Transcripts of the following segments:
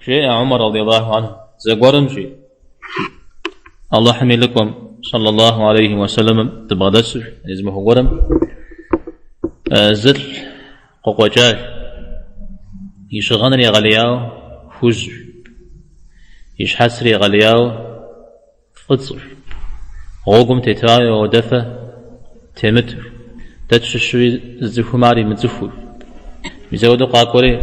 Жеӏэ Умар радиаллаху анху, зэгуэрым, жи, Алыхьым и лӏыкӏуэм, саллаллаху алейхи уэсэлэмым, дыбгъэдэсу, зы махуэ гуэрым зылӏ къыкъуэкӏащ, и щыгъыныр егъэлеяуэ хужьу, и щхьэцыр егъэлеяуэ фӏыцӏэу, гъуэгум тетауэ ауэдэфэ темыту, дэ тщыщуи зы цӏыхум ар имыцӏыхуу. Мис ауэдэу къакӏуэри,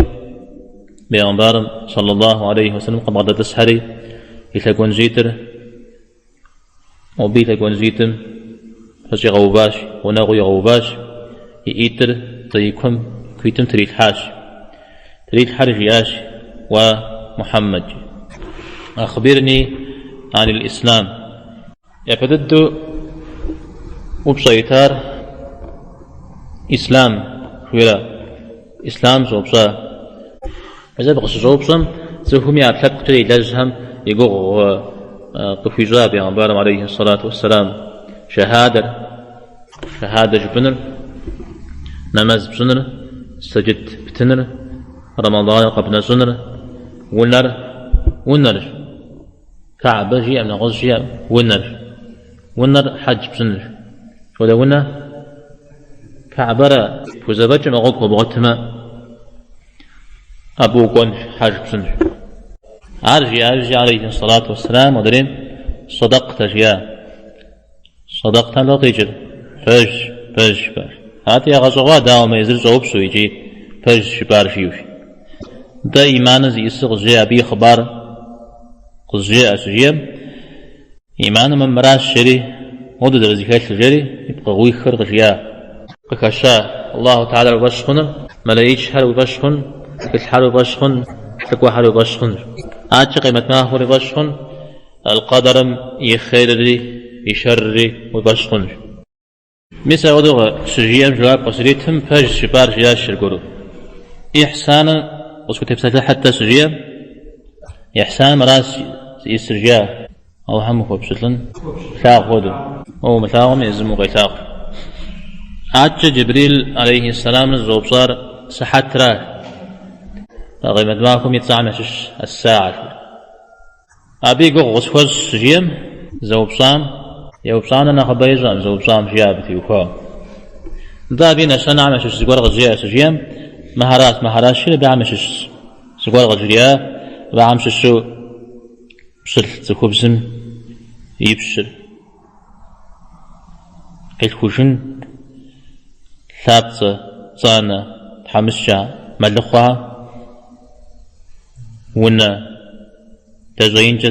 бегъымбарым, саллаллаху алейхи уэсэлэм, къыбгъэдэтӏысхьэри, и лъэгуанжьитӏыр, мобы и лъэгуанжьитӏым пэщӏигъэуващ, гъунэгъуу игъэуващ, и ӏитӏыр и куэм куитӏым трилъхьащ. Трилъхьэри жиӏащ, Уа Мухьэммэд, ахбирни анил ислам. Япэ дыдэу упщӏэ итар ислам жиӏэра, ислам щӏэупщӏа. Мис абы къыщыщӏэупщӏэм цӏыхум и ӏэпкълъэпкъкӏэ илэжьхэм и гугъу къыхуищӏа бегъымбарым алейхи сэлату уэсселам шэхьадэр. Шэхьадэ жыпӏэныр, нэмэз пщӏыныр, сэджыт птыныр, Рэмэданыр къэбнэщӏыныр, унэр, унэрщ. Каӏбэ жиӏэм, нэгъуэщӏ жиӏэм, унэрщ. Унэр хьэдж пщӏынырщ. Хуэдэ унэ Каӏбэрэ пхузэфӏэкӏмэ, гъуэгу хуэбгъуэтмэ, абы укӏуэнщ, хьэж пщӏынщ. Ар жиӏа иужькӏэ, алейхи сэлату уэсселам, адрейм сэдэкътэ жиӏа. Сэдэкътэм лӏо къикӏыр? Пэжщ, пэжщ, пэж. Атӏэ ягъэщӏэгъуа дауэ мы езыр щӏэупщӏэу икӏи пэжщ жыпӏар жиӏэу. Нтӏэ иманыр зиӏысыр къызжеӏэ, абы и хъыбар къызжеӏэ щыжиӏэм, иманым мыращ жери, моду зэрызэхэлъыр жери, и пкъыгъуихыр къыжиӏа. Къыхэща Аллаху Тэхьэлар уи фӏэщ хъуныр, мэлэӏичхэр уи фӏэщ хъун, тхылъхэр уи фӏэщ хъун, лӏыкӏуэхэр уи фӏэщ хъунщ. Адэкӏэ къемэт махуэр уи фӏэщ хъун, Аль-Къэдэрым и хъерри и шэрри уи фӏэщ хъунщ. Мис апхуэдэу щыжиӏэм жэуап къыщритым, пэжщ жыпӏар жиӏащ аргуэру. Ихьсаным къысхутепсэлъыхьыт-тӏэ щыжиӏэм, Ихьсаным аращ зиӏысыр жиӏа. Алыхьым ухуэпщылӏын плъагъу хуэдэу. Уэ умылъагъуми, езым укъелъагъу. Адэкӏэ Джибрил алейхи сэламыр зыщӏэупщӏар сыхьэтращ. Къемэт махуэм и цӏэхэм ящыщщ ас-саа. Абы и гугъу къысхуэщӏ щыжиӏэм, зэупщӏам, еупщӏам нэ нэхъыбэ ищӏэкъым, зэупщӏам жиӏа абы теухуауэ. Нтӏэ абы и нэщэнэхэм ящыщ зыгуэр къызжеӏэ щыжиӏэм, мыхьэращ, мыхьэращ жиӏэри абыхэм ящыщ зыгуэр къыжриӏа, абыхэм щыщу пщылӏ цӏыхубзым и пщыр къилъхужын, лъапцӏэ, пцӏанэ, тхьэмыщкӏэ, мэлыхъуэхэр, унэ. Дэщӏеинкӏэ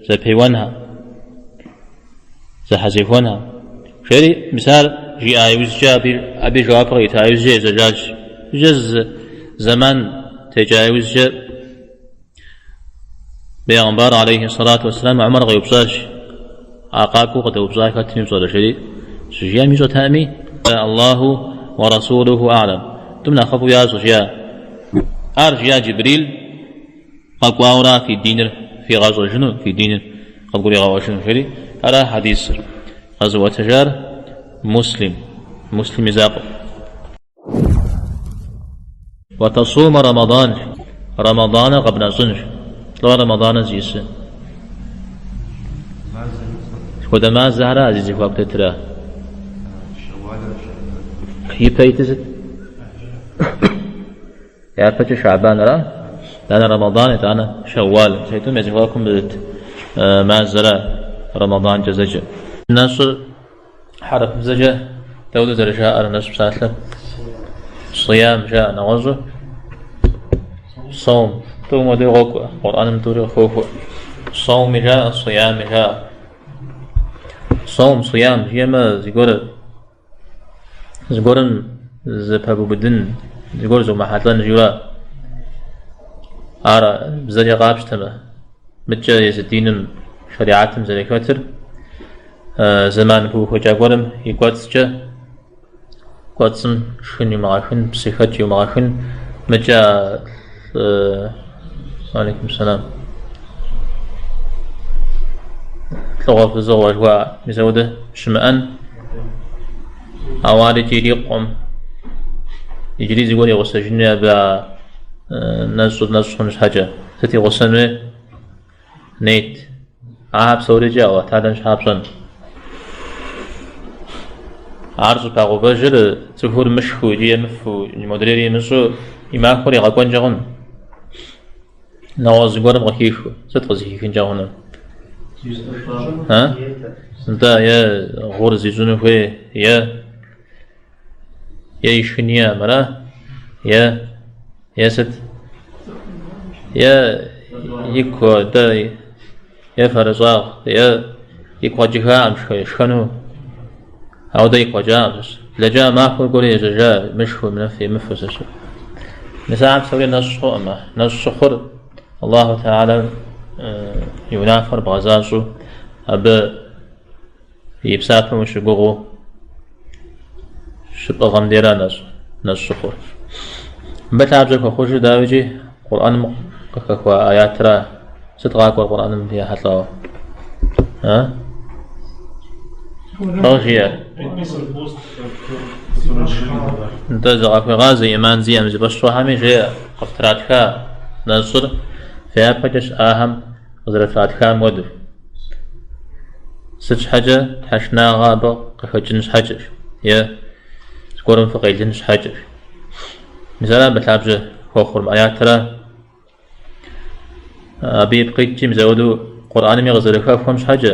зэпеуэнхэ, зэхьэзехуэнхэ. Жери, мис ар жиӏа иужькӏэ, абы и жэуапыр кърита иужькӏэ ежьэжащ. Иужькӏэ зы зэман текӏа иужькӏэ бегъымбар алейхи сэлату уэсселам Умар къеупщӏащ, а къакӏуэу къыдэупщӏар хэтми пщӏэрэ, жери щыжиӏэм ищӏэтэкъыми, Аллаху уэ расулуху а'лам, тӏум нэхъыфӏу ящӏэ, жиӏа. Ар жиӏа Джибрил, Къэкӏуауэра фи диныр фигъэщӏэжыну, фи диныр къывгуригъэӏуэжыну, жери ара хьэдисыр къэзыӏуэтэжар Муслим, Муслим и закъуэ. Уэ тэсумэ Рэмэдан, Рэмэданыр къэбнэщӏынщ. Лӏо Рэмэданыр зиӏысыр? Сыт хуэдэ мазэхэра зи зэхуаку дэтыра? Ипэ итыр сыт? Япэкӏэ Шэӏбан ара, итӏанэ Рэмэдан, итӏанэ Шэууал. Мис аитӏум я зэхуакум дэт мазэра Рэмэданкӏэ зэджэр. Нэщӏыр хьэрыпыбзэкӏэ дауэдэу зэрыжаӏэр нэщӏ псалъэр? Сыям жаӏэ, нэгъуэщӏу саум. Тӏум хуэдэу къокӏуэ, Къурӏэным тӏури къыхохуэ. Сауми жаӏэ, сыями жаӏэ. Саум, сыям жиӏэмэ зыгуэр Зыгуэрым зэпэбубыдын, зыгуэр зумыхьэлӏэн жиӏэурэ, ар бзэкӏэ къапщтэмэ, мыдкӏэ езы диным, шэригьэтым зэрыхэтыр, зэман пыухыкӏа гуэрым и кӏуэцӏкӏэ, кӏуэцӏым шхын иумыгъэхын, псыхэкӏ иумыгъэхын, мыдкӏэ алейкум сэлам. Лӏыгъуэ фызыгъуэ жыхуаӏэ, мис ауэдэ щымыӏэн, ауэ ар икӏи ирикъукъым. Иджыри зыгуэр игъусэжын хуей абы а нэщӏыр нэщӏ хъун щхьэкӏэ. Сыт и гъусэн хуей? Нет. Ахэр псорикӏи Аллахь Тэхьэлам щхьа пщӏэн. Ар щӏыпагъэувэжыр цӏыхур мышхыу икӏи емыфэу, модрейри имыщӏу и махуэр игъэкӏуэнкӏэ хъун. Нэгъуэщӏ зыгуэрым къыхихыу. Сыт къызыхихынкӏэ хъунур? Нтӏэ, е гъур зищӏыну хуей, е е ишхын иӏэм, ара? Е е сыт? Е игу дэ е фэрыщӏагъ, е игу къэкӏыхакъым шхэну, ауэ игу къэкӏакъым. Блэкӏа махуэр кӏуэри ежьэжа, мышхыу, емыфэу сэ. Мис ахэр псори нэщӏ хъукъым. Нэщӏ щыхъур Аллаху Тэхьэлам и унафэр бгъэзащӏэу, абы и псапэм ущыгугъыу щыпӏыгъым дера нэщӏ, нэщӏ щыхъур. Мыбы лъабжьэ хуэхъужыр дауикӏи Къурӏэным къыхэхуа аятра. Сыт къакӏуэр Къурӏэным ехьэлӏауэ? А? Лӏо жиӏэр? Нтӏэ зыкъахуегъазэ ӏиман зиӏэм зи фӏэщ хъухэми жеӏэ, къыфтратха нэщӏыр фи япэкӏэ щыӏахэм къызэрытратхам хуэдэу. Сыт щхьэкӏэ тхьэшынагъэ абы къыхэкӏын щхьэкӏэщ е зыгуэрым фыкъелын щхьэкӏэщ. Мис ара абы лъабжьэ хуэхъур мы аятра. Абы ипкъ иткӏи мис ауэдэу Къурӏэнми къызэрыхэхуэм щхьэкӏэ,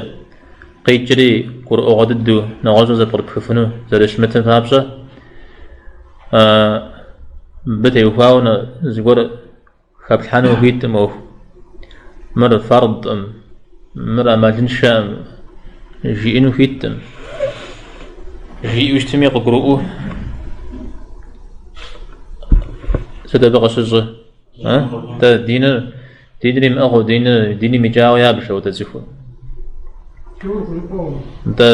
къикӏри гурыӏуэгъуэ дыдэу нэгъуэщӏу зэпкърыпхыфыну зэрыщымытым папщӏэ, мыбы теухуауэ зыгуэр Хэплъхьэну хуиткъым ӏуэху. Мыр фардкъым, мыр ӏэмалыншэкъым, жиӏэну хуиткъым. Жиӏэу щытми къыгурыӏуэу сыт абы къыщыщӏыр? Дэ диныр, диныр имыӏыгъыу, диныр, диным икӏауэ ябж апхуэдэ цӏыхур. Нтӏэ,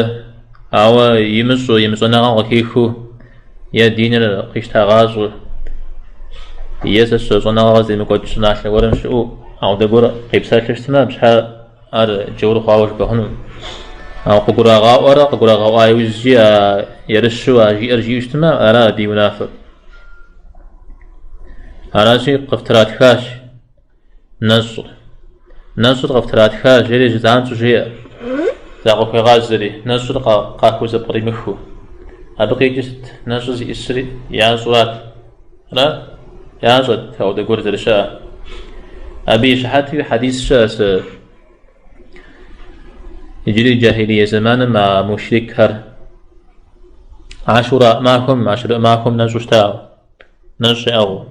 ауэ имыщӏэу, имыщӏэныгъэм къыхихыу, е диныр къищтагъащӏэу, е сэ сщӏэ щӏэныгъэ къыздемыкӏуэкӏ щӏыналъэ гуэрым щыӏэу, ауэдэ гуэр къипсэлъу щытмэ, абы щхьэ ар джаур хъуауэ жыпӏэ хъуну. Ауэ къыгурагъаӏуэрэ къыгурагъэӏуа иужькӏи а ерыщу а жиӏэр жиӏэу щытмэ, ара абы и унафэр. Аращи, къыфтратхащ. Нэщӏыр. Нэщӏыр къыфтратхащ, жери занщӏэу жеӏэ. Закъыхуегъазэри, нэщӏыр къахузэпкъримыхыу. Абы къикӏыр сыт? Нэщӏыр зиӏысыр ящӏэрат. Ара? Ящӏэт ауэдэ гуэр зэрыщыӏэр. Абы и щыхьэтуи хьэдис щыӏэ сэ иджыри джахилие зэманым а мушрикхэр Ашура махуэм, Ашура махуэм нэщӏу щытауэ, нэщӏ яӏыгъыу.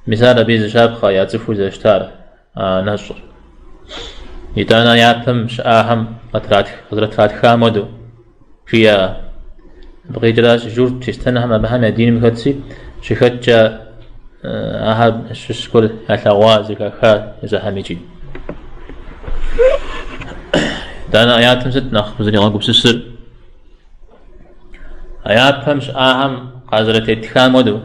Мис ар абы и зы щапхъэ яцӏыхуу зэрыщытар а нэщӏыр. Итӏанэ япэм щыӏахэм къызэрытратхам хуэдэу жиӏа. Абы къикӏращ журт чристэнхэм абыхэм я диным хэтси, щыхэткӏэ ахэр щыщ гуэр ялъэгъуа, зэхаха езыхэм икӏи. Итӏанэ аятым сыт нэхъ узэригъэгупсысыр? А япэм щыӏахэм къазэрытетхам хуэдэу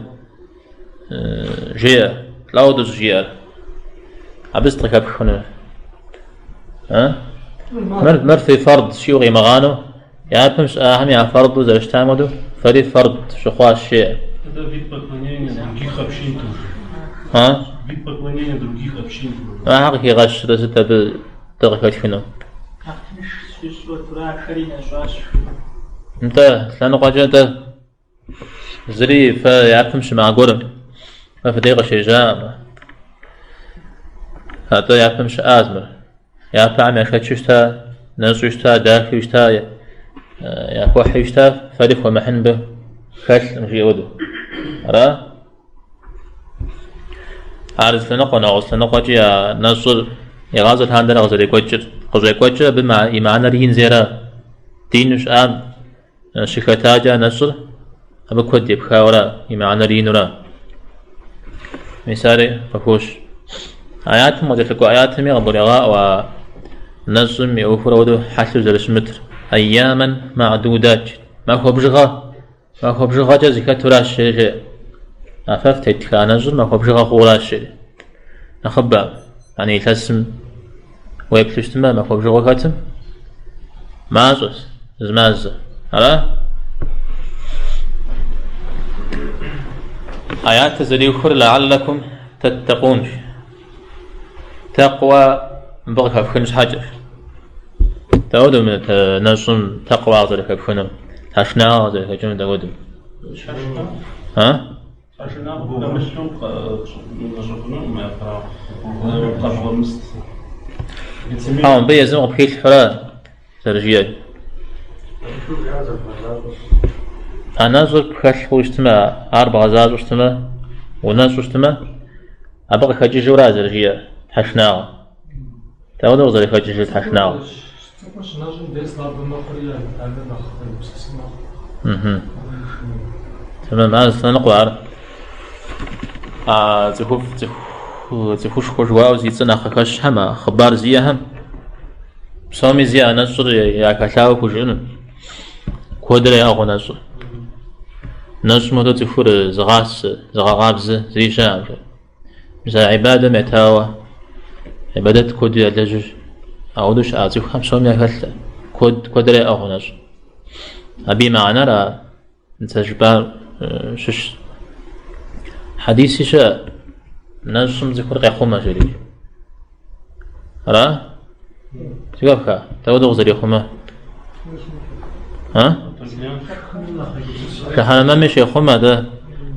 жеӏэ, лӏо ауэдэу щӏыжиӏэр. Абы сыт къыхэпх хъунур? Мыр, мыр фи фэрд жиӏэу къимыгъанэу, япэм щыӏахэм я фэрду зэрыщытам хуэдэу, фэри фэрд фщыхъуащ, жеӏэ. Это вид поклонения других общин тоже. А? Вид поклонения других общин тоже. Ахэр къыхигъэщрэ сыт абы дэ къыхэтхыну? Нэхъ тынш сщищӏу турахэри нэщӏащ. Нтӏэ, лъэныкъуэкӏэ нтӏэ. Зыри фэ япэм щымыӏа гуэр фэ фи дей къыщежьакъым. Атӏэ япэм щыӏащ мыр. Япэхэм яшэчу щыта, нэщӏу щыта, дахэу щыта, яхуэхьу щыта, фэри фхуэмыхьын мыбы хэлъкъым, жиӏэ хуэдэу. Ара? Ар зы лъэныкъуэ, нэгъуэщӏ лъэныкъуэкӏи а нэщӏыр игъащӏэ лъандэрэ къызэрекӏуэкӏыр. Къыщӏекӏуэкӏыр абы и мыхьэнэр ин зера. Дину щыӏам щыхэтакӏэ а нэщӏыр абы куэд епхауэра, и мыхьэнэр инура. Мис ари къыхощ. Аятым къыкӏэлъыкӏуэ аятми къыбгурегъаӏуэ а нэщӏым и ӏуэхур ауэдэу хьэлъэу зэрыщымытыр. Айямэн ма'дудат. Махуэ бжыгъэ Махуэ бжыгъэкӏэ зэхэтуращ, жеӏэ. А фэ фтетха нэщӏыр махуэ бжыгъэ хъууращ, жери. Нэхъыбэ, ани илъэсым уеплъу щытмэ, махуэ бжыгъэу хэтым мащӏэщ, зы мазэ. Ара? Аятыр зэриухыр лааллакум таттакъунщ. Тэкъуа мыбы къыхэпхын щхьэкӏэщ. Дауэдэу мы нэщӏым тэкъуа къызэрыхэпхынур, тхьэшынагъэ къызэрыхэкӏынур дауэдэу? А? Тхьэшынагъэ пхэмылъу унэщӏыфынукъым япэрауэ. Къэбгъэмыст. Хьэуэ, мыбы езым къыпхилъхьурэ зэрыжиӏэр. А нэщӏыр пхэлъ хъууэ щытмэ, ар бгъэзащӏэу щытмэ, унэщӏу щытмэ, абы къыхэкӏыжура зэрыжиӏэр тхьэшынагъэ. Дауэдэу къызэрыхэкӏыжыр тхьэшынагъэ? Цӏыхур щынэщӏым де слабэ мэхъури, Алыхьталэр нэхъ егупсысу мэхъу. Тэмэм, ар зы лъэныкъуэ ар. А цӏыхуфӏ, цӏыху, цӏыхушхуэ жыхуаӏэу зи цӏэ нэхъ къыхэщхэм, а хъыбар зиӏэхэм, псоми зи а нэщӏыр яхэлъауэ пхужыӏэну. Куэдрэ яӏыгъыу нэщӏыр. Нэщӏым хуэдэу цӏыхур зыгъасэ, зыгъэкъабзэ зыри щыӏэкъым. Мис а ӏибадэм етауэ, ӏибадэт куэду ялэжьыр, ауэдэу щыӏа цӏыхухэм псоми яхэлът, куэд, куэдрэ яӏыгъыу нэщӏ. Абы и мыхьэнэр а сэ жыпӏар щыщ. Хьэдиси щыӏэ, нэщӏым цӏыхур къехъумэ, жери. Ара? Зэхэфха? Дауэдэу къызэрихъумэ? А? Жыхьэнэмэми щехъумэ, дэ.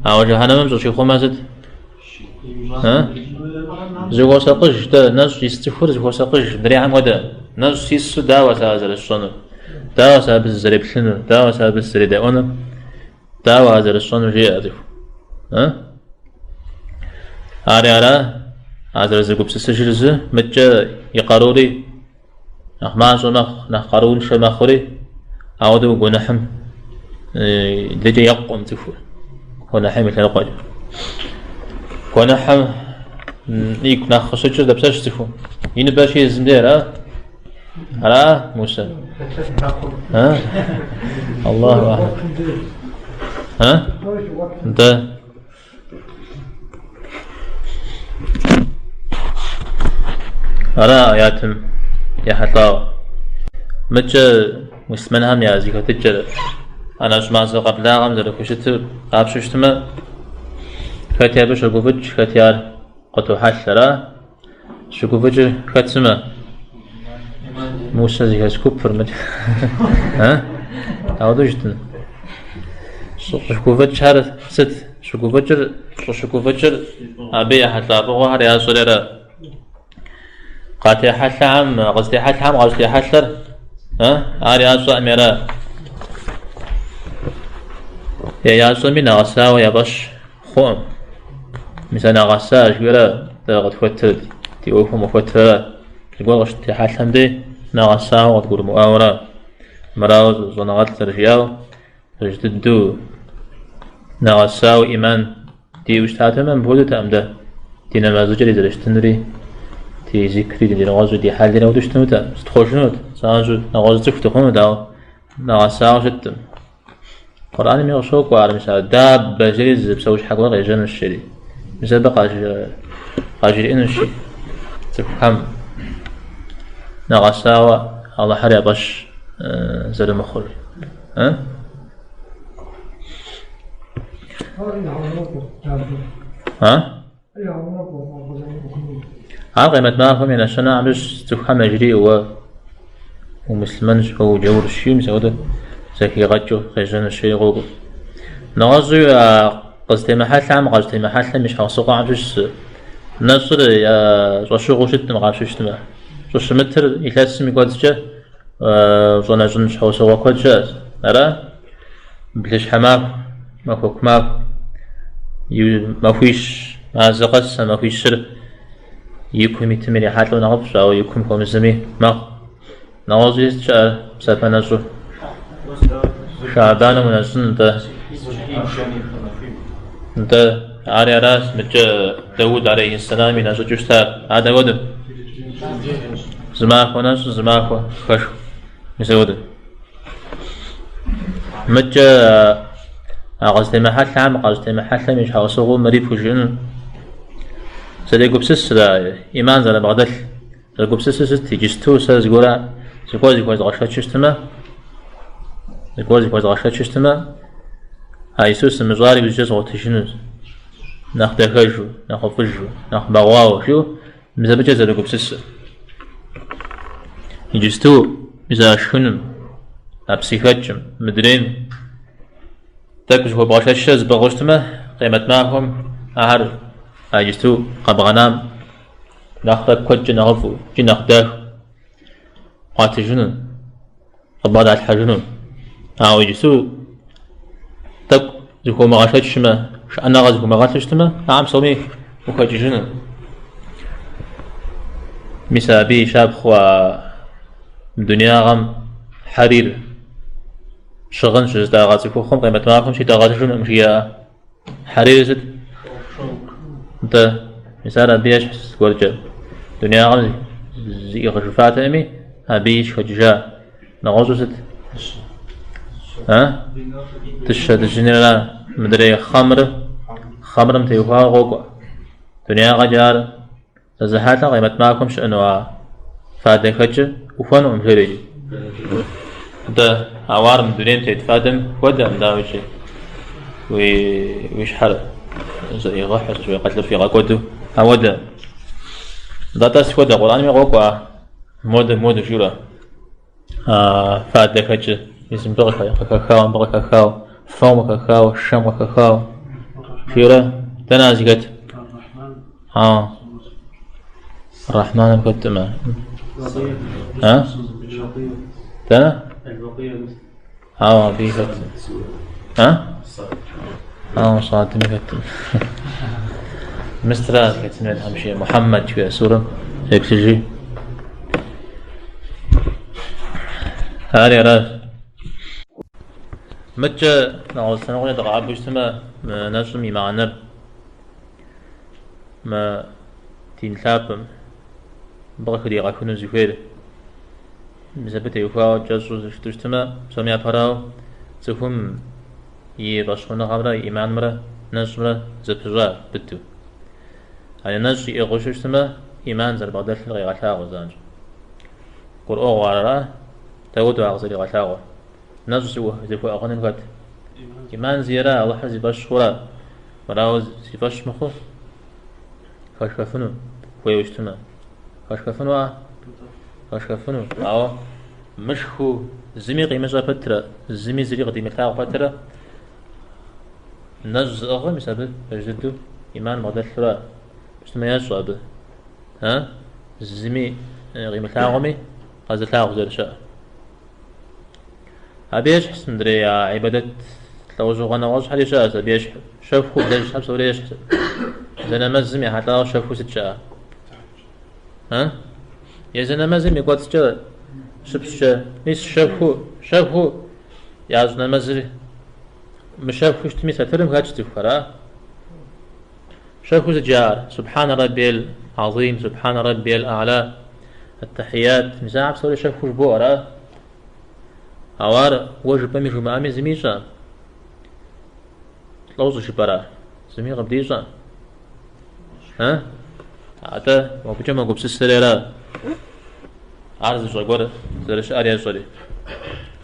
Ауэ жыхьэнэмэм щӏыщихъумэ сыт? А? Зыхуосакъыж, дэ, нэщӏ ис цӏыхур зыхуосакъыж, мыдрейхэм хуэдэ. Нэщӏ сису дауэ сэ ар зэрысщӏэнур? Дауэ сэ абы сызэреплъынур? Дауэ сэ абы сызэредэӏуэнур? Дауэ ар зэрысщӏэнур, жеӏэ цӏыху. А? Ари ара, а зэрызэгупсысыжыр зы, мыткӏэ и къарури нэхъ мащӏэ мэхъу, нэхъ къарууншэ мэхъури, ауэдэу гуэныхьым лыкӏэ екъукъым цӏыхур, гуэныхьым и лъэныкъуэкӏэ. Гуэныхьым игу нэхъ къыщыкӏыр дапщэщ цӏыхум? И ныбэ щизым дей, ара? Ара, Мусэ? А? Аллаху ахьлам. А? Нтӏэ. Ара аятым ехьэлӏауэ. Мыткӏэ муслъымэнхэм я зэхэтыкӏэр а нэщӏ мазэ къэблагъэм зэрыхущытыр къапщтэу щытмэ, хэти абы щогуфӏыкӏ, хэти ар къытохьэлъэ, ара? Щыгуфӏыкӏыр хэт сымэ? Мусэ зыхэс гупыр мыт. А? Ауэдэу щытын. Щӏыщыгуфӏыкӏхэр сыт? Щыгуфӏыкӏыр, щӏыщыгуфӏыкӏыр абы ехьэлӏа фӏыгъуэхэр ящӏэри ара? Къатехьэлъэхэм, къызытехьэлъэхэм къащӏытехьэлъэр, а? Ар ящӏэӏыми ара? Е ящӏэми нэгъэсауэ я фӏэщ хъуӏым. Мис а нэгъэса жыхуиӏэра дэ къытхуэтыр, ди ӏуэхум къыхуэтыр ара? Зыгуэр къыщытехьэлъэм дей нэгъэсауэ къыдгурымыӏуауэ ара? Мырауэ щӏэныгъэлӏ зэрыжиӏауэ, пэж дыдэу нэгъэсауэ ӏиман диӏэу щытатэмэ, мыпхуэдэутэкъым дэ. Ди нэмэзыкӏэри зэрыщытынури, ди зикри, ди нэгъуэщӏи, ди хьэлри ауэдэу щытынутэкъым. Зытхъуэжынут, занщӏэу нэгъуэщӏ цӏыху дыхъунут, ауэ нэгъэсауэ щыткъым. Къурӏэнми къыщокӏуэ ар, мис а даббэ жери зы псэущхьэ гуэр къежьэнущ жери. Мис абы къажриӏэнущи, цӏыхухэм нэгъэсауэ Алыхьыр я фӏэщ зэрымыхъур. А? Ар къемэт махуэм и нэщэнэхэм щыщ цӏыхухэм яжриӏэу уэ умуслъымэнщ, уэ уджаурщ жиӏэу мис апхуэдэу зэхигъэкӏыу къежьэнущ жери къокӏуэ. Нэгъуэщӏуи а къызытемыхьэлъэхэм къащӏытемыхьэлъэм и щхьэусыгъуэхэм щыщ зы нэщӏыр я щӏэщыгъуэу щыткъым къапщтэу щытмэ. Щӏыщымытыр илъэсым и кӏуэцӏкӏэ щӏэнэщӏын щхьэусыгъуэ куэд щыӏэщ. Ара? Блыщхьэ махуэ, махуэку махуэ, и махуищ, мазэ къэс а махуищыр и кум итым ирихьэлӏэу нэхъыфӏщ, ауэ и кум хуэмызэми мэхъу. Нэгъуэщӏи сыт щыӏэр псапэ нэщӏу? Шэӏэбаным унэщӏын, нтӏэ. Нтӏэ, ари аращ, мыткӏэ Дауд алейхи сэлам и нэщӏыкӏэу щытар. Ар дауэдэу? Зы махуэ нэщӏ, зы махуэ хэшх. Мис ауэдэу. Мыткӏэ а къызытемыхьэлъэхэм къащӏытемыхьэлъэм и щхьэусыгъуэу мыри пхужыӏэну. Зэрегупсысыр, ӏиман зэрыбгъэдэлъ. Зэрегупсысыр сыт? Иджысту сэ зыгуэр зыгуэр зыхуэзгъэшэчу щытмэ, зыгуэр зыхуэзгъэшэчу щытмэ, а Исус сымыщӏар иужькӏэ згъуэтыжынущ. Нэхъ дахэжу, нэхъыфӏыжу, нэхъ бэгъуауэ, жиӏэу. Мис абыкӏэ зэрыгупсысыр. Иджысту мис а шхыным, а псыхэкӏым, мыдрейм тӏэкӏу зыхуэбгъэшэчрэ зыпӏыгъыу щытмэ, къемэт махуэм ахэр а иджысту къэбгъэнам нэхърэ куэдкӏэ нэхъыфӏу икӏи нэхъ дахэу къуатыжыну, къыбгъэдалъхьэжыну. Ауэ иджысту тӏэкӏу зыхуомыгъэшэчмэ, шыӏэныгъэ зыхуомыгъэлъу щытмэ, ахэм псоми ухэкӏыжыну. Мис абы и щапхъэу а дунеягъэм хьэрир щыгъын щызытӏагъэ цӏыхухъум къемэт махуэм щитӏэгъэжынукъым жиӏа. Хьэрир сыт? Нтӏэ, мис ар абы ещхьщ зыгуэркӏэ. Дунеягъэм зиӏыгъыжыфатэкъыми, абы ищхэкӏыжа. Нэгъуэщӏу сыт? А? Дыщэ дыжьынра? Мыдрей хъэмрыр, хъэмрым теухуауэ къокӏуэ. Дунеягъэкӏэ ар Зэзыхьэлӏэ къемэт махуэм щыӏэну а фадэхэкӏыр ӏухуэнукъым, жери икӏи. Нтӏэ, ауэ ар мы дунейм тет фадэм хуэдэкъым, дауикӏи, уи щхьэр зэӏигъэхьу, уи акъылыр пфӏигъэкӏуэду ауэдэ. Нтӏэ, сыт хуэдэ Къурӏэнми къокӏуэ а модэ, модэ жиӏэурэ. А фадэхэкӏыр, мис мыбы къыхэхауэ, мыбы къыхэхауэ, фом къыхэхауэ, шэм къыхэхауэ. Жиӏэурэ, дэнэ ар зыхэт? А, Рахьманым хэткъым. А? Дэнэ? Ауэ абыи хэт? А? Ауэ Садми хэткъым. Мыстра зыхэтын Тхьэм жиӏэ Мухьэммэд жиӏэ сурэм еплъыжи. Ари аращ. Мыткӏэ нэгъуэщӏ лъэныкъуэкӏэ дыкъэӏэбэу щытмэ, мы нэщӏым и мыхьэнэр, мы дин лъапӏэм мыбы къыхыдигъэхыну зыхуейр. Мис абы теухуауэ кӏэщӏу жытӏэу щытмэ, псом япэрауэ, цӏыхум и фӏэщхъуныгъэмрэ и ӏиманымрэ нэщӏымрэ зэпыщӏа быдэу. А нэщӏ иӏыгъыу щытмэ, ӏиман зэрыбгъэдэлъыр къегъэлъагъуэ занщӏэу. Гурыӏуэгъуэ ар ара? Дауэдэу ар къызэригъэлъагъуэр? Нэщӏ зыхуэӏыгъынур хэт? ӏиман зиӏэра, Алыхьыр зи фӏэщ хъура? Мырауэ зи фӏэщ мыхъу хэшхэфыну хуейуэ щытмэ. Хэшхэфыну а? Хэшхэфыну, ауэ мышхыу зыми къимыщӏэ пэтрэ, зыми зыри къыдимылъагъу пэтрэ, нэщӏ зыӏыгъым, мис абы пэж дыдэу ӏиман бгъэдэлъура? Щытмэ ещӏэ абы. А? Зыми къимылъагъуми, къэзылъагъу зэрыщыӏэр. Абы ещхьщ мыдрей а ӏибадэт лӏэужьыгъуэ нэгъуэщӏхэри щыӏэщ, абы ещхь. Щэхуу блэжьхэм псори ещхьщ. Зы нэмэзым ехьэлӏауэ щэхуу сыт щыӏэ? А? Езы нэмэзым и кӏуэцӏкӏэ щыпщӏкӏэ, мис щэхуу, щэхуу ящӏ нэмэзыр мыщэхуу щытми сатырым хэтщ цӏыхухэр, а? Щэхуу сыт жаӏэр? Субхьанэ раббиял азим, субхьанэ раббиял а'ла, аттахият, мис ахэр псори щэхуу жыбоӏэ, ара? Ауэ ар уэ жыпӏэми жумыӏэми зыми ищӏэкъым. Лӏо щӏыжыпӏэрэ? Зыми къыбдищӏэкъым. А? Атӏэ, абыкӏэ мэгупсысэри ара? Ар зыщӏэ гуэр зэрыщыӏэр ещӏэри.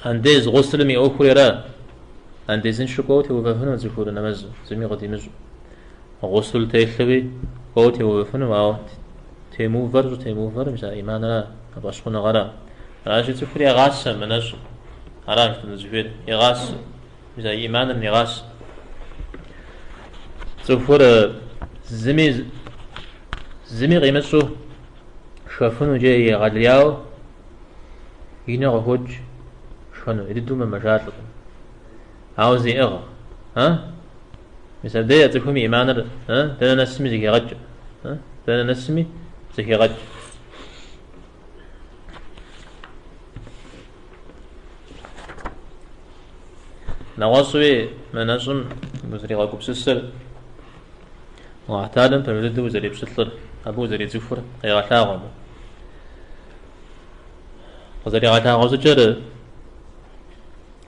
Андез гъуслым и ӏуэхури ара? Андезыншэу кӏуэуэ теувэфыну цӏыхур нэмэзым, зыми къыдимыщӏу. Гъусл телъуи кӏуэуэ теувэфыну, ауэ темыувэр щӏытемыувэр мис а ӏиманра, а фӏэщхъуныгъэра. Аращи, цӏыхур егъасэ мы нэщӏым. Аращ жытӏэну зыхуейр, егъасэ. Мис а ӏиманым негъасэ. Цӏыхур зыми зыми къимыщӏу шхэфыну икӏи егъэлеяуэ и нэ къыхуокӏ шхэну, ӏей дыдэу мэмэжалӏэкъым. Ауэ зеӏыгъ, а? Мис абдей а цӏыхум и ӏиманыр, а? Дэнэ нэсми зэхегъэкӏ, а? Дэнэ нэсми зэхегъэкӏ. Нэгъуэщӏуи мы нэщӏым узэригъэгупсысыр, Алыхь Тэхьэлам пэж дыдэу узэрипщылӏыр, абы узэрицӏыхур къегъэлъагъуэ абы. Къызэригъэлъагъуэ щӏыкӏэр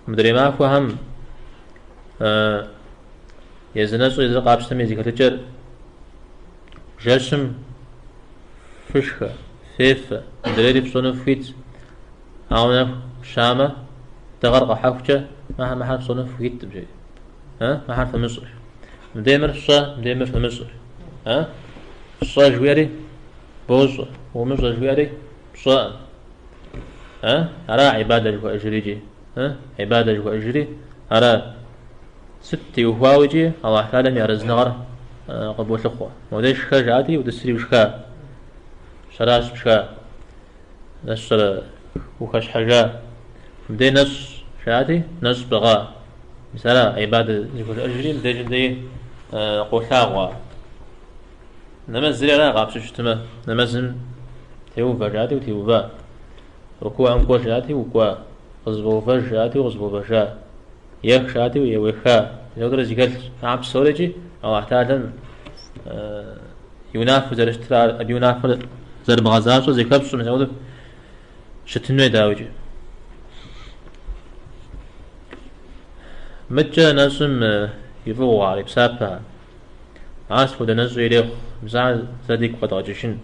мыдрей махуэхэм езы нэщӏыр езыр къапщтэми зэхэлъыкӏэр жэщым фышхэ, фефэ, мыдрейри фщӏэну фхуитщ. Ауэ нэху щамэ, дыгъэр къухьэхукӏэ мыхьэр мыхьэр фщӏэну фхуиткъым, жери. Мыхьэр фымыщӏэ. Мыдей мыр фщӏэ, мыдей мыр фымыщӏэ. Фщӏэ жыхуиӏэри? бощӏэ, умыщӏэ жыхуиӏэри пщӏэӏым. Ара гьибадэ жыхуаӏэжри икӏи? Гьибадэ жыхуаӏэжри ара? Сыт теухуауэ икӏи Аллахь Тэхьэлам и арэзыныгъэр къыболъыхъуэ. Модей шхэ жаӏати, утӏысри ушха. Щэращ пшха. Нэщӏрэ ухэщхьэжа. Мыбдей нэщӏ жаӏати, нэщӏ пӏыгъа. Мис ара гьибадэ зыхужаӏэжри мыбдежым деи къолъагъуэ. Нэмэзри ара къапщтэу щытмэ, нэмэзым теувэ жаӏати, утеува. Рукуӏэм кӏуэ жаӏати, укӏуа. Къызэфӏэувэж жаӏати, укъызэфӏэувэжа. Ех жаӏати, уеха. Мис ауэдэрэ зэхэлъщ. А псорикӏи Аллахь Тэхьэлам и унафэу зэрыщытыр, ар абы и унафэр зэрыбгъэзащӏэр зэхэпщӏэу, мис ауэдэу щытын хуей, дауикӏи. Мыдкӏэ нэщӏым и фӏыгъуэхэр, и псапэхэр. Ар сыт хуэдэ нэщӏи ирехъу, мис ар зэ дигу къэдгъэкӏыжын.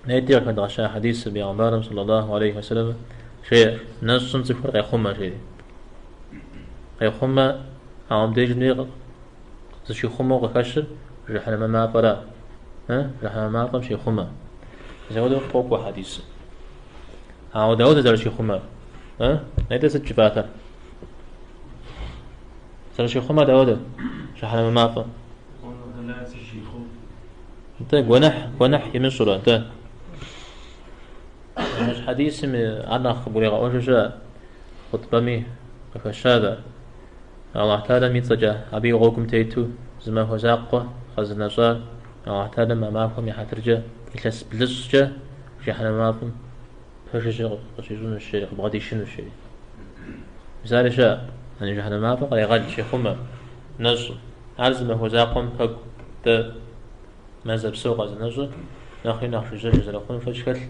Нетӏи къыхэдгъэща хьэдисыр бегъымбарым саллаллаху алейхи уэсэлэм жеӏэ, нэщӏым цӏыхур къехъумэ, жери. Къехъумэ, ауэ мыбдежым дей зыщихъумэу къыхэщыр жыхьэнэмэ мафӏэра. Жыхьэнэмэ мафӏэм щехъумэ. Мис апхуэдэу къокӏуэ хьэдисыр. Ауэ дауэ зэрыщихъумэр? Нетӏэ сыт жыпӏатэр? Зэрыщихъумэр дауэдэ жыхьэнэмэ мафӏэм? Нтӏэ, гуэныхь, гуэныхь имыщӏурэ, нтӏэ. Нэгъуэщӏ хьэдисым ар нэхъ къыбгуригъэӏуэжу щыӏэ, хъутӏбэми къыхэщащ ар. Аллахь Тэхьэлам и цӏэкӏэ абы и гъуэгум тету зы махуэ закъуэ къэзынэщӏар Аллахь Тэхьэлам а махуэм и хьэтыркӏэ илъэс блыщӏкӏэ жыхьэнэмэ мафӏэм пэжыжьэ къыщищӏынущ, жери, къыбгъэдишынущ, жери. Мис ари щыӏэ, яни жыхьэнэмэ мафӏэр кърегъэл, щехъумэ нэщӏым. Ар зы махуэ закъуэм пэкӏу дэ мазэ псо къэзынэщӏыр нэхъри нэхъ жыжьэж зэрыхъунум шэч хэлъ.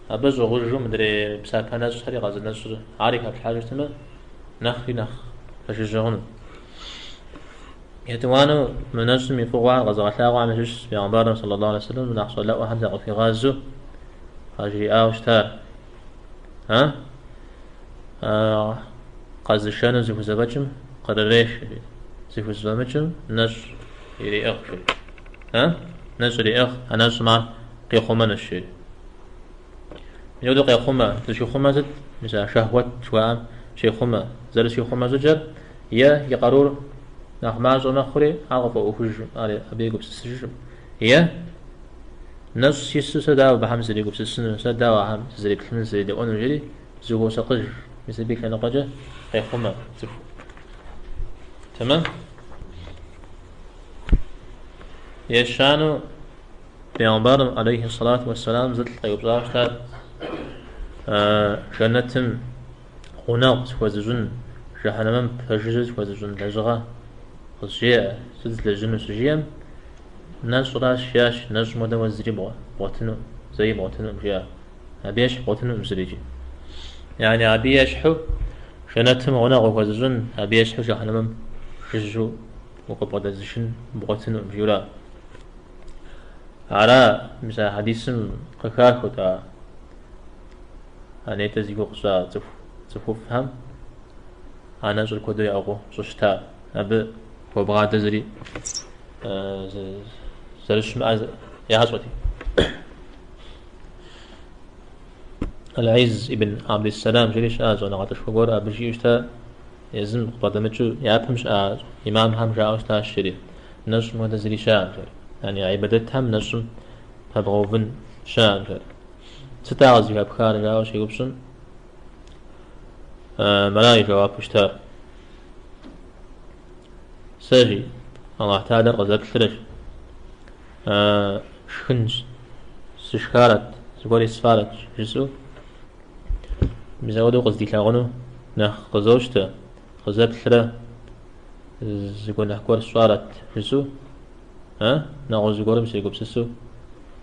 Абы щӏыгъужу мыдрей псапэ нэщӏхэри къэзынэщӏыр, ари хэплъхьэжу щытмэ, нэхъри нэхъ пэжыжьэ хъуну. Етӏуанэу мы нэщӏым и фӏыгъуэхэр къэзыгъэлъагъуэхэм ящыщщ Бегъымбарым саллаллаху алейхи вассалам нэхъ щӏалэӏуэхэм закъыхуигъазэу къажриӏауэ щытар. А? Къэзышэну зыхузэфӏэкӏым кърыреш, зыхузэфӏэмыкӏым нэщӏ иреӏыгъ, жери. А? Нэщӏ иреӏыгъ, а нэщӏым ар къихъумэнущ, жери. Мис апхуэдэу къехъумэ, зыщихъумэ сыт? Мис а шэхуэт жыхуаӏэм щехъумэ. Зэрыщихъумэ щӏыкӏэр е и къарур нэхъ мащӏэ мэхъури, ар къыфӏэӏуэхужкъым, ар абы егупсысыжкъым. Е нэщӏ сису сэ дауэ абыхэм сызэрегупсысыну, сэ дауэ ахэм сызэреплъыну, сызэредэӏуэну, жери зыхуосакъыж, мис абы и лъэныкъуэкӏэ къехъумэ цӏыху. Тэмэм? Ещанэу Бегъымбарым алейхи сэлату уэсселам зылӏ къеупщӏауэ щытат, жэнэтым гъунэгъу сыхуэзыщӏын, жыхьэнэмэм пэжыжьэ сыхуэзыщӏын лэжьыгъэ къызжеӏэ, сыт злэжьыну щыжиӏэм, нэщӏращ жиӏащ, нэщӏым хуэдэ уэ зыри бгъуэтынукъым, зэи бгъуэтынукъым, жиӏа. Абы ещхь бгъуэтынукъым зырикӏи. Яни абы ещхьу жэнэтым гъунэгъу ухуэзыщӏын, абы ещхьу жыхьэнэмэм жыжьэу укъыбгъэдэзышын бгъуэтынукъым, жиӏэура. Ара, мис а хьэдисым къыхахыут а а нетӏэ зи гугъу сщӏа цӏыху, цӏыхуфӏхэм а нэщӏыр куэду яӏыгъыу щӏыщытар. Абы хуэбгъадэ зыри зэрыщымыӏэр ящӏэти. Аль-Изз ибн Абдиссалам жери щыӏа щӏэныгъэлӏышхуэ гуэр абы жиӏэу щыта, езым къыбгъэдэмыкӏыу япэм щыӏа имамхэм жаӏэу щытащ жери, нэщӏым хуэдэ зыри щыӏэкъым жери. Яни гьибадэтхэм нэщӏым пэбгъэувын щыӏэкъым жери. Сыт ар къызыхэпхар жаӏэу щеупщӏым, мыра и жэуапу щытар. Сэ жи, Аллахь Тэхьэлэр къызэплърэщ, шхын сышхарэт, зыгуэр есфарэт жысӏэу, мис апхуэдэу къыздилъагъуну нэхъ къызощтэ, къызэплърэ зы гуэныхь гуэр сщӏарэт жысӏэу, нэгъуэщӏ зыгуэрым сегупсысу,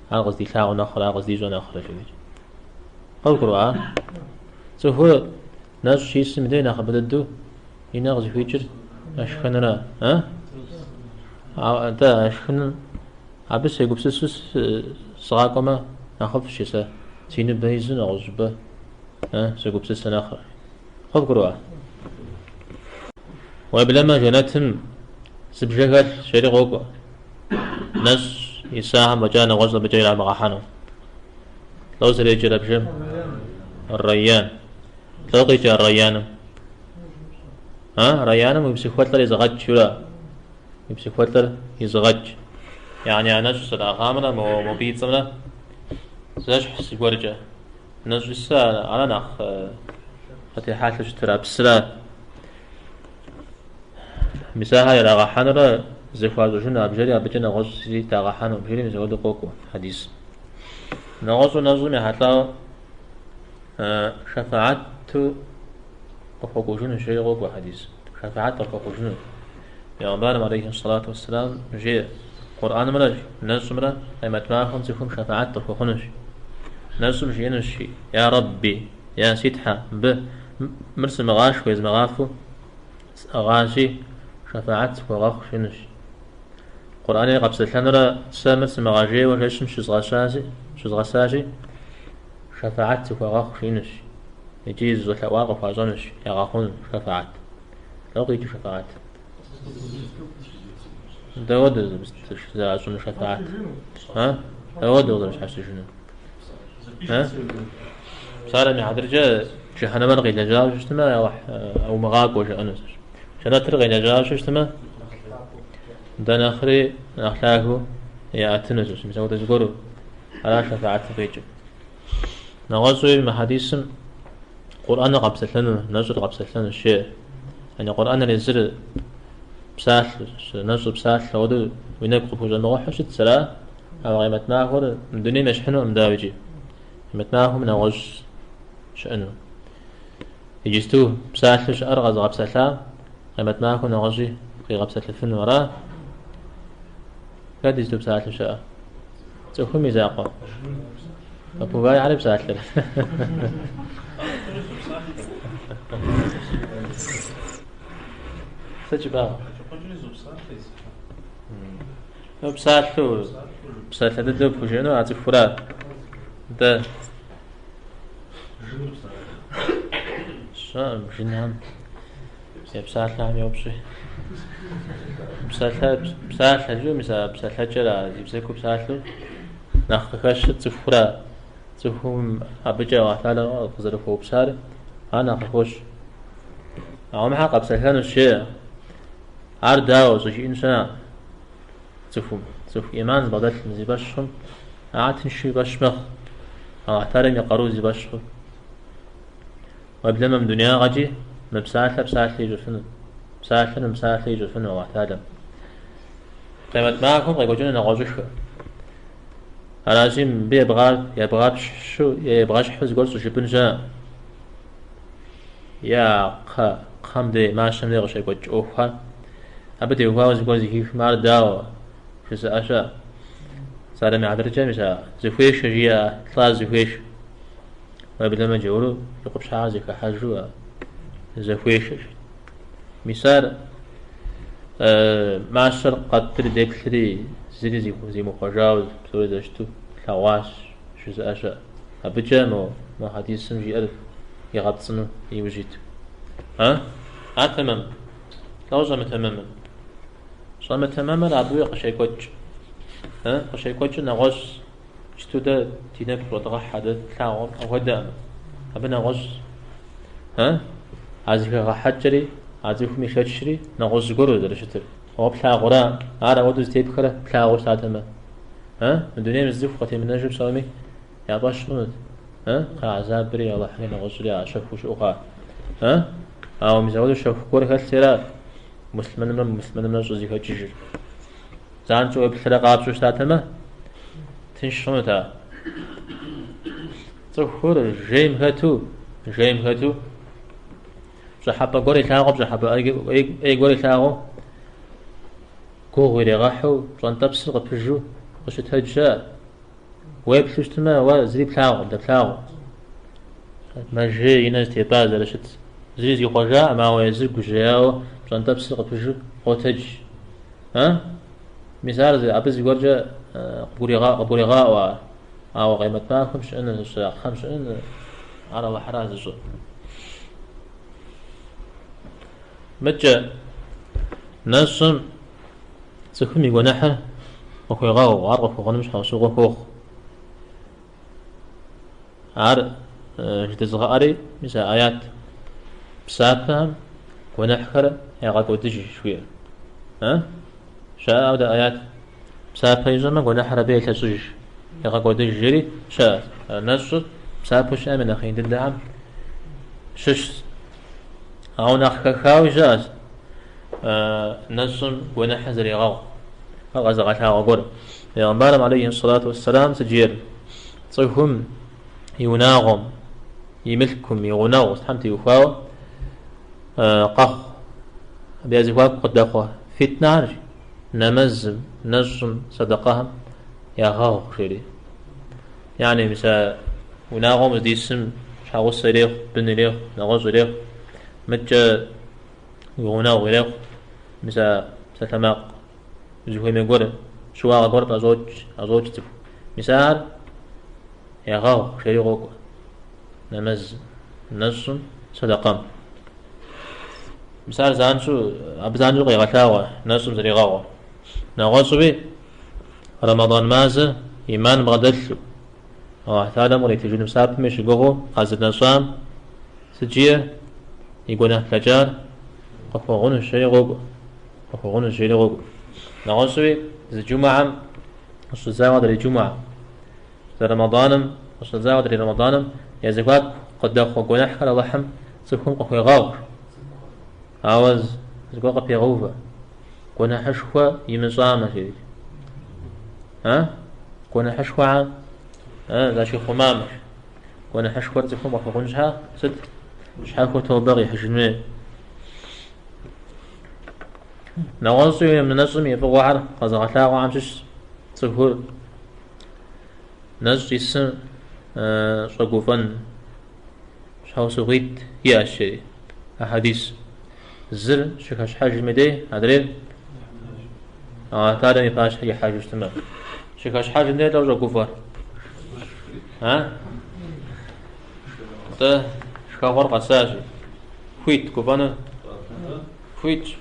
ар къыздилъагъу нэхърэ, ар къыздищӏэ нэхърэ жиӏэкӏэ. Къывгурыӏуа? Цӏыхур нэщӏ щисым дей нэхъыбэ дыдэу и нэ къызыхуикӏыр а шхыныра? Нтӏэ, а шхыным абы сегупсысу сгъакӏуэмэ нэхъыфӏщ сэ, си ныбэ изу нэгъуэщӏ щӏыпӏэ сегупсысэ нэхърэ. Къывгурыӏуа? Уеблэмэ жэнэтым зы бжэ хэлъ, жери къокӏуэ. Нэщӏ исахэм фӏэкӏа нэгъуэщӏ абыкӏэ ирамыгъэхьэну. Лӏо зэреджэр а бжэм? Ар-Райян. Лӏо къикӏа Ар-Райяным? А, Райяным уи псыхуэлӏэр изыгъэкӏ жиӏэу ара. Уи псыхуэлӏэр изыгъэкӏ. Яни а нэщӏ зэраӏыгъамрэ мобы и цӏэмрэ зэщхь зыгуэркӏэ. Нэщӏ исыр ара нэхъ къытехьэлъэу щытыр, а псыра. Мис ахэр ирагъэхьэнурэ зэхуащӏыжыну а бжэри абыкӏэ нэгъуэщӏ зыри дагъэхьэну бжэри мис апхуэдэу къокӏуэ хьэдисым. Нэгъуэщӏу нэщӏым ехьэлӏауэ шэфаату къыхуэкӏуэжынущ жери къокӏуэ хьэдисым. Шэфаат къыхуэхъужыну. Пегъымбарым алейхи сэлату уэсселам жеӏэ, Къурӏэнымрэ нэщӏымрэ къемэт махуэм цӏыхум шэфаат къыхуэхъунущ. Нэщӏым жиӏэнущ, Я Рэбби, я си Тхьэ, мыбы мыр сымыгъашхэу, езмыгъафэу сӏыгъащи, шэфаат сыхуэгъэхъу жиӏэнущ. Къурӏэнри къэпсэлъэнурэ сэ мыр сымыгъэжейуэ жэщым щызгъэсащи, шэфаат сыхуэгъэхъу жиӏэнущ. Икӏи зыщӏэлъэӏуар къыхуащӏэнущ, ягъэхъуну шэфаат. Лӏо къикӏыу шэфаат? Дауэдэу зэращӏыну шэфаат? А? Дауэдэу къызэрыщхьэщыжыну? А? Псалъэм и хьэтыркӏэ жыхьэнэмэр къилэжьауэ щытмэ, Алыхь умыгъакӏуэ жаӏэнущ. Жэнэтыр къилэжьауэ щытмэ, дэ нэхъри нэхъ лъагэу яӏэтынущ. Мис апхуэдэ зыгуэру ара шэфаатым къикӏыр. Нэгъуэщӏуи мы хьэдисым Къурӏэныр къэпсэлъэну, нэщӏыр къэпсэлъэнущ жеӏэ. Яни Къурӏэныр езыр псалъэу, нэщӏыр псалъэ хуэдэу уи нэгу къыпхущӏэмыгъэхьэу щытщ, ара? Ауэ къемэт махуэр мы дунейм ещхьынукъым, дауикӏи. Къемэт махуэм нэгъуэщӏ щыӏэну. Иджысту псалъэу щыӏэр къэзыгъэпсэлъа, къемэт махуэм нэгъуэщӏи къигъэпсэлъыфыну, ара? Хэт иджысту псалъэу щыӏэр? Цӏыхум и закъуэ. Попугайхэри псалъэр. Сыт жыпӏа? Ну, псалъэу, псалъэ дыдэу пхужыӏэну а цӏыхура? Дэ. Сщӏэкъым, жынхэм я псалъэхэм еупщӏи. Псалъэ, псалъэ жыӏэу, мис а псалъэкӏэр, а зи бзэгур псалъэу нэхъ къыхэщыр цӏыхура. Цӏыхум абыкӏэ Алыхь Тэхьэлэ къызэрыхуэупсар, ар нэхъ къыхощ. Ауэ мыхьэр къэпсэлъэнущ, жеӏэ. Ар дауэ щӏыжиӏэн щыӏэ цӏыхум? Цӏыху ӏиман зыбгъэдэлъым, зи фӏэщ хъум, ар тыншу и фӏэщ мэхъу. Алыхь Тэхьэлэм и къару зи фӏэщ хъур. Уеблэмэ мы дунеягъэкӏи мыпсалъэ псалъэ ищӏыфыну, псалъэр мыпсалъэ ищӏыфыну Алыхь Тэхьэлэм. Къемэт махуэм къекӏуэкӏыну нэгъуэщӏыххэ. Аращи, мыбы ебгъэпщу е ебгъэщхьу зыгуэр щӏыжыпӏын щыӏэ. Е а кхъэ, кхъэм дей, мащэм дей къыщекӏуэкӏ ӏуэхухэр. Абы теухуауэ зыгуэр зэхихмэ, ар дауэ жызыӏэ щыӏэ. Псалъэм и хьэтыркӏэ, мис а зыхуешэ жиӏэ, лӏар зыхуешэ. Уеблэмэ джауру и къупщхьэхэр зэхыхьэжу а зэхуешэ. Мис ар мащэр къэтӏри деплъри зыри зимыхъуэжауэ псори зэрыщыту тлъэгъуащ жызыӏэ щыӏэ. Абыкӏэ мо хьэдисым жиӏэр игъэпцӏыну иужь иту. А? Ар тэмэм? Лӏо щӏэмытэмэмыр? Щӏэмытэмэмыр абы къыщекӏуэкӏ. Къыщекӏуэкӏыр нэгъуэщӏ. Иджысту дэ ди нэгу щӏэдгъэхьэ, дэ тлъагъум апхуэдэкъым. Абы нэгъуэщӏ. А зыхэгъэхьэкӏэри, а цӏыхум ишэчри нэгъуэщӏ зыгуэру зэрыщытыр. Уэ плъагъура, ар ауэдэу зытепхэрэ плъагъуу щытатэмэ. Мы дунейм зы цӏыху къытемынэжу псоми я фӏэщ хъунут. Кхъэ гӏэзабри, Алыхьри, нэгъуэщӏри а щэхуу щыӏэу хъуа. Ауэ мис апхуэдэу щэху гуэр хэлъра муслъымэнымрэ мымуслъымэнымрэ щӏызэхэкӏыжыр. Занщӏэу уеплърэ къапщӏэу щытатэмэ, тынш хъунут ар. Цӏыхур жейм хэту, жейм хэту, пщӏыхьэпӏэ гуэр илъагъуу, пщӏыхьэпӏэ ӏей гуэр илъагъуу, гугъу иригъэхьу, пщӏэнтӏэпсыр къыпыжу къыщытэдж щыӏэ. Уеплъу щытмэ, уэ зыри плъагъукъым, дэплъагъу. Мэжей и нэ зэтепӏа зэрыщыт. Зыри зихъуэжакъым, ауэ езыр гужьеяуэ пщӏэнтӏэпсыр къыпыжу къотэдж. А? Мис ар абы зыгуэркӏэ къыбгурегъаӏуэ ар. Ауэ къемэт махуэм щыӏэнур, кхъэм щыӏэнур, ар Алыхьра зыщӏэр. Мыдкӏэ нэщӏым цӏыхум и гуэныхьыр къыхуегъэгъу, ар къыхуэгъуным щхьэусыгъуэ хуохъу. Ар жыдэзыгъэӏэри мис а аят псапэхэм гуэныхьхэр ягъэкӏуэдыж жыхуиӏэр. А? Щыӏэ ауэдэ аят псапэ ищӏэмэ, гуэныхьыр абы елъэщӏыж, егъэкӏуэдыж жери щыӏэ. Нэщӏыр псапэу щыӏэм я нэхъ ин дыдэхэм щыщщ. Ауэ нэхъ хэхауи щыӏэщ нэщӏым гуэныхьыр зэригъэгъу, ар къэзыгъэлъагъуэ гуэр. Пейгъэмбарым алейхи сэлату уэсселам сыт жиӏэр? Цӏыхум и унагъуэм, и мылъкум, и гъунэгъу сытхэм теухуауэ къэхъу, абы я зэхуаку къыдэхъуэ фитнэхэр нэмэзым, нэщӏым, сэдэкъэхэм ягъэгъу, жери. Яни, мис а унагъуэм уздисым щхьэгъусэ ирехъу, бын ирехъу, нэгъуэщӏ ирехъу, мыткӏэ уи гъунэгъу ирехъу, мис а псалъэмакъ узыхуемей гуэр, щыуагъэ гуэр пӏэщӏокӏ, ӏэщӏокӏ цӏыху. Мис ахэр ягъэгъу, жери къокӏуэ. Нэмэзым, нэщӏым, сэдэкъэм. Мис ар занщӏэу, абы занщӏэу къегъэлъагъуэ нэщӏым зэригъэгъур. Нэгъуэщӏуи Рэмэдан мазэ иман бгъэдэлъу, Аллахь Тэхьэлам къритыжыну псапэми щыгугъыу къэзынэщӏам сыт жиӏэ? И гуэныхь блэкӏар къыхуэгъунущ, жери къокӏуэ. Къыхуэгъунущ, жери къокӏуэ. Нэгъуэщӏуи зы джумэхьэм къыщыщӏэдзауэ адрей джумэхьэм, зы Рэмэданым къыщыщӏэдзауэ адрей Рэмэданым я зэхуаку къыдэхъуэ гуэныхьхэр Алыхьым цӏыхум къыхуегъэгъу. Ауэ зыгуэр къыпегъэувэ. Гуэныхьышхуэ имыщӏамэ, жери. А? Гуэныхьышхуэхэм защихъумамэ. Гуэныхьышхуэр цӏыхум къыхуэгъун щхьа сыт? Щхьэхуэу тобэ къихьыжын хуей. Нэгъуэщӏуи мы нэщӏым и фӏыгъуэхэр къэзыгъэлъагъуэхэм щыщщ цӏыхур нэщӏ исым щӏэгуфӏэн щхьэусыгъуитӏ иӏэщ, жери а хьэдис. Зыр щыхэщхьэжым и дей, адрейр Аллахь Тэхьэлам и пащхьэ ихьэжу щытмэ. Щыхэщхьэжым дей лӏо щӏэгуфӏэр? А? Атӏэ, шхэгъуэр къэсащ. Хуит гуфӏэну? Хуитщ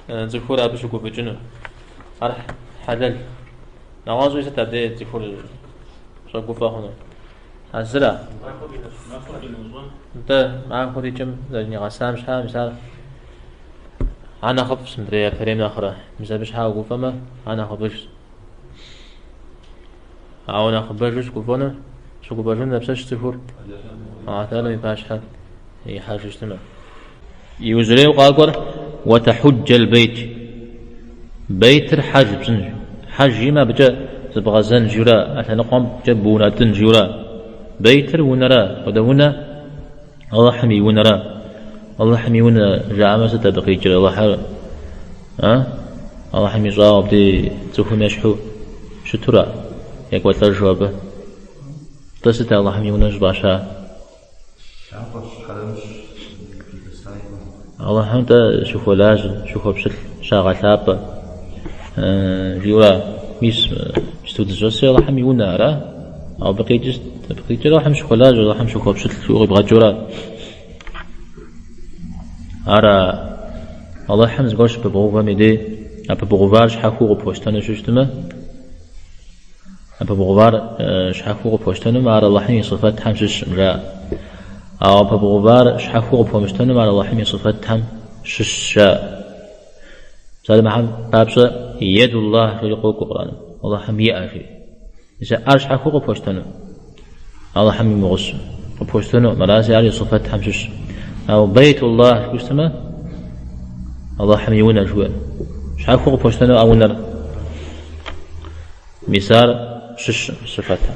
цӏыхур абы щыгуфӏыкӏыну. Ар хьэлэл. Нэгъуэщӏуи сыт абдей цӏыхур щӏэгуфӏэ хъуну? А зыра? Нтӏэ, махуэр и кӏэм зэрынигъэсам щхьа, мис ар ар нэхъыфӏщ мыдрей япэрейм нэхърэ. Мис абы щхьа угуфӏэмэ, ар нэхъыфӏыжщ. Ауэ нэхъыбэжу щыгуфӏэну, щыгуфӏэжыну дапщэщ цӏыхур Аллахь Тэхьэлам и пащхьэ ихьэжу щытмэ. Иужьрейуэ къакӏуэр уэтахуджэл бейт. Бейтыр хьэж пщӏынщ. Хьэж жиӏэмэ абыкӏэ зыбгъэзэн жиӏэурэ, а лъэныкъуэмкӏэ быунэтӏын жиӏэурэ. Бейтыр унэрэ, хуэдэ унэ, Алыхьым и унэрэ. Алыхьым и унэ жаӏэмэ сыт абы къикӏыр? Алыхьыр, а? Алыхьым ищӏауэ абдей цӏыхум ещхьу щытура? Екӏуэлӏэжу абы. Тӏэ сыт Алыхьым и унэ щӏыфӏащар? Алыхьым тӏэ щыхуэлажьэ, щыхуэпщылӏ, щагъэлъапӏэ жиӏэура? Мис иджыпсту дызыщӏэсыр Алыхьым и унэ, ара? Ауэ абы къикӏыр сыт? Абы къикӏыр Алыхьым щыхуэлажьэ, Алыхьым щыхуэпщылӏ жиӏэу къибгъэкӏыура? Ара Алыхьым зыгуэр щыпэбгъэувэм и дей, а пэбгъэувар щхьэхуэу къыпхуэщтэну щыщытмэ, А пэбгъэувар щхьэхуэу къыпхуэщтэнумэ, ар Алыхьым и сыфэтхэм щыщкъым, жаӏэ. Ауэ пэбгъэувар щхьэхуэу къыпхуэмыщтэнумэ, ар Алыхьым и сыфэтхэм щыщщ, жаӏэ. Псалъэм папщӏэ, Едуллах жери къокӏуэ Къурӏэным, Алыхьым и ӏэ жери. Мис а ӏэр щхьэхуэу къыпхуэщтэну? Алыхьым имыгъусэу къыпхуэщтэнукъым, аращи, ар и сыфэтхэм щыщщ. Ауэ Бейтуллах жыпӏэу щытмэ, Алыхьым и унэ жыхуиӏэр. Щхьэхуэу къыпхуэщтэну а унэр? Мис ар щыщ сыфэтхэм.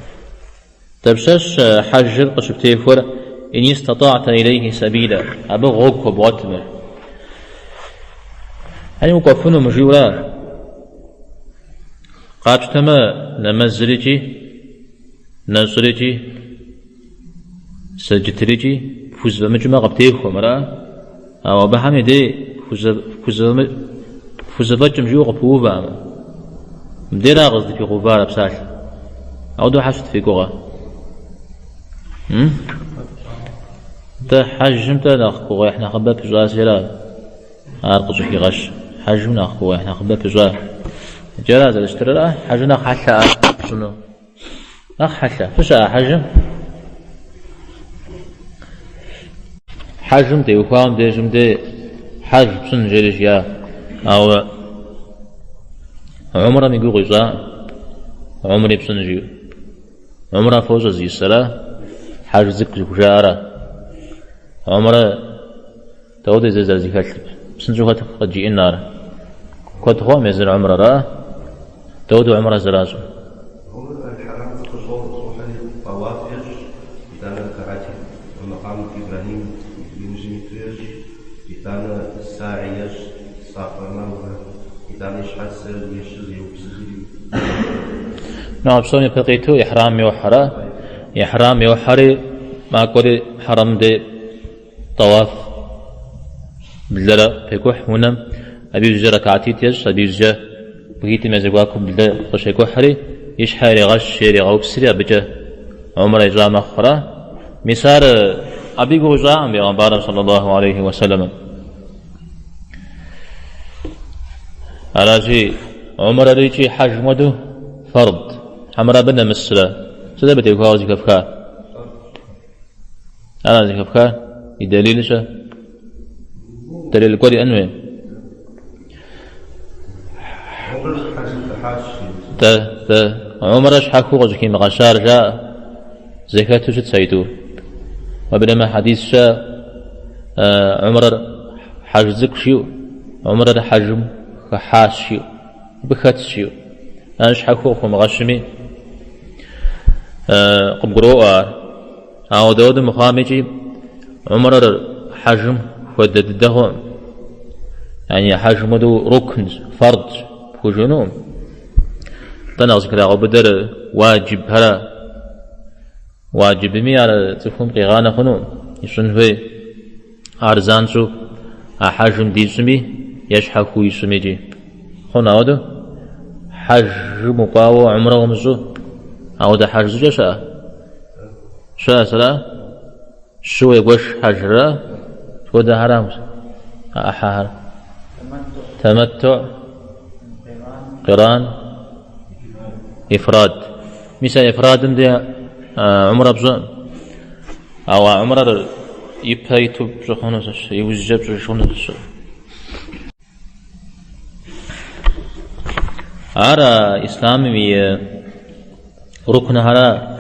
Дапщэщ хьэжыр къыщыптехуэр ин истата'та илейхи сабиля, абы гъуэгу хуэбгъуэтмэ. Яни укӏуэфынумэ жиӏэура? Къапщтэмэ, нэмэзырикӏи, нэщӏырикӏи, сэджытырикӏи пхузэфӏэмыкӏмэ къыптехуэм, ара? Ауэ абыхэм и дей пхузэфӏэкӏым жиӏэу къыпыувэӏымэ. Мыбдейра къыздыпигъэувар а псалъэр? Ауэдэу хьэ щыт фи гугъэ? Тӏэ хьэжым-тӏэ нэхъ гугъуехь нэхъыбэ пыщӏащи ара ар къыщӏыхигъэщ. Хьэжым нэхъ гугъуехь нэхъыбэ пыщӏа. Иджы ара зэрыщытыр ара? Хьэжыр нэхъ хьэлъэ ар пщӏыну. Нэхъ хьэлъэ. Фыщыӏа хьэжым? Хьэжым теухуауэ мыбдежым де хьэж пщӏын жери жиӏа. Ауэ умрэм и гугъу ищӏа, умри пщӏын жиӏэу. Умрэ фощӏэ зищӏысра, хьэж цӏыкӏу зыхужаӏэра. Умрэ дауэдэ езыр зэрызэхэлъыр? Псынщӏэу хэт къыджиӏэн ар? Куэд хъуам езыр умрэра? Дауэдэ умрэ зэращӏыр? Умрэр хьэрам къыщӏохьэри тӏэуаф ещӏ, итӏанэ рэкэгьатитӏ мэкъам Ибрэхьим и ужьым иту ещӏ, итӏанэ сагьи ещӏ, Сафэ Мэрвэ, итӏанэ и щхьэцыр ещыр зеупсыжри. Ауэ псом ипэ къиту ихьрам йохьэрэ? Ихьрам йохьэри, макӏуэри хьэрам дей тӏэуаф блэрэ пекӏухь унэм, абы иужькӏэ рэкэгьатитӏ ещӏ, абы иужькӏэ бгитӏым я зэхуакум блэ къыщекӏухьри, и щхьэ ирегъэщ, ирегъэупсри, абыкӏэ умрэ ищӏа мэхъурэ. Мис ар абы и гугъу ищӏакъым бегъымбарым саллаллаху алейхи уэсэлэмым. Аращи, умрэр икӏи хьэжым хуэдэу фэрд, хьэмэрэ абы нэмысрэ. Сыт абы теухуауэ зэхэфха? Ара зэхэфха? И дэлил-щэ? Дэлил гуэр иӏэн хуей? Тӏэ, тӏэ, умрэр щхьэхуэу къыщӏыхимыгъэщар жаӏэ, зэхэту щытщ аитӏу. Уеблэмэ хьэдис щыӏэ умрэр хьэж цӏыкӏу жиӏэу, умрэр хьэжым хыхьащ жиӏэу, абы хэтщ жиӏэу. Ар щхьэхуэу къыхомыгъэщми, къыбгуроӏуэ ар. Ауэ дауэдэу мыхъуами икӏи умрэр хьэжым хуэдэ дыдэ хъуӏым. Яни хьэжым хуэдэу рукнщ, фардщ пхужыӏэнукъым. Атӏэ нэхъ зыхрагъэубыдэр уаджибхэра. Уаджибми ар цӏыхум къигъанэ хъунукъым, ищӏын хуей. Ар занщӏэу а хьэжым дищӏми е щхьэхуэу ищӏми икӏи. Хъун ауэдэу? Хьэжым укӏуауэ умрэ умыщӏу, ауэдэ хьэж щӏыкӏэ щыӏэ? Щыӏэ сэра? Щыуэ егуэш хьэжра? Схуэдэхэра а ӏыхьэхэр? Тэмэтту, къиран, ифрад. Мис а ифрадым де умрэ пщӏыӏым. Ауэ а умрэр ипэ иту пщӏы хъуну, иужькӏэ пщӏыж хъуну. Ар ислъамым и рукнхьэра?